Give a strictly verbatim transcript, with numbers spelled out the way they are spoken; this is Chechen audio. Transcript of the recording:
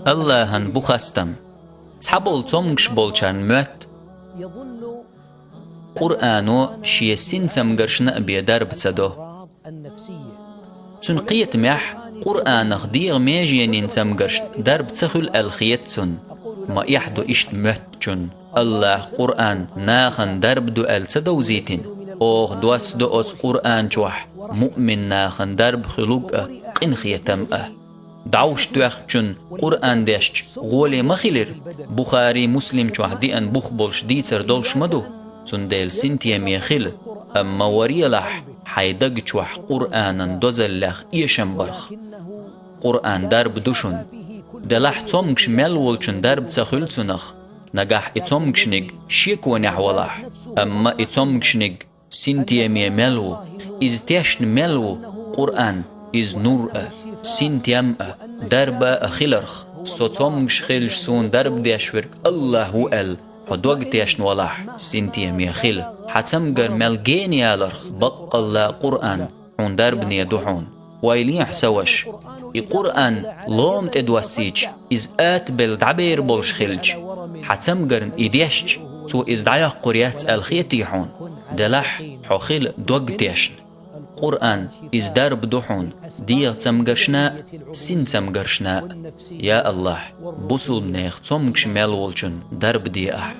Аллахьан бу хастам. Цхьаболу цомгуш болчарна моьтту Къуръано шен син цамгаршна а бен дарба ца до. Цуьнан кхетамехь, Къуръанах дегӀан меженийн цамгаршна дарба ца хуьлу аьлла хета цунна. Ма эхь ду иштта моьттучунна. Аллахьа Къуръан нахана дарба ду аьлла ца довзийтина? Оха доссадо оцу Къуръан чохь муъмин нахана дарба хуьлург а, къинхетам а. ДӀовш тоьхначунна Къуръан дешча, гӀоле ма хилира? Бухари, Муслим чохь деана бух болуш дийцар долуш ма ду? Цундела синтеме хила, амма варелахь, хьайн даг чохь Къуръанан дозаллех эшам барх. Къуръан дарба ду шуна. Делахь цомгуш мел волчун дарба ца хуьлу цунах, нагахь и цомгушниг шеконехь валахь, амма и цомгушниг синтеме мел ву, иза тешна мел ву Къуръан, иза нур а, синтем а, дарба а хиларх. Со цомгуш хилча суна дарба деш верг Аллахь ву аьлла, хьо дог тешна валахь, синтеме хила. Хьан цамгар мел гена яларх, баккъалла Къуръан хьуна дарбане ду хьуна. Ойла е хьо, сан ваша, и Къуръан лома тӀе доссийча, иза атабелла дӀабер болуш хилча, хьан цамгарна и дешча, цо иза дӀайоккхур яц аьлла хетий хьуна? Делахь, хьо хила дог тешна. Къуръан, иза дарба ду хьуна дегӀан цамгаршна а, син цамгаршна а. Я Аллахь, бусулбанех цомгуш мел волчун дарба де ахь.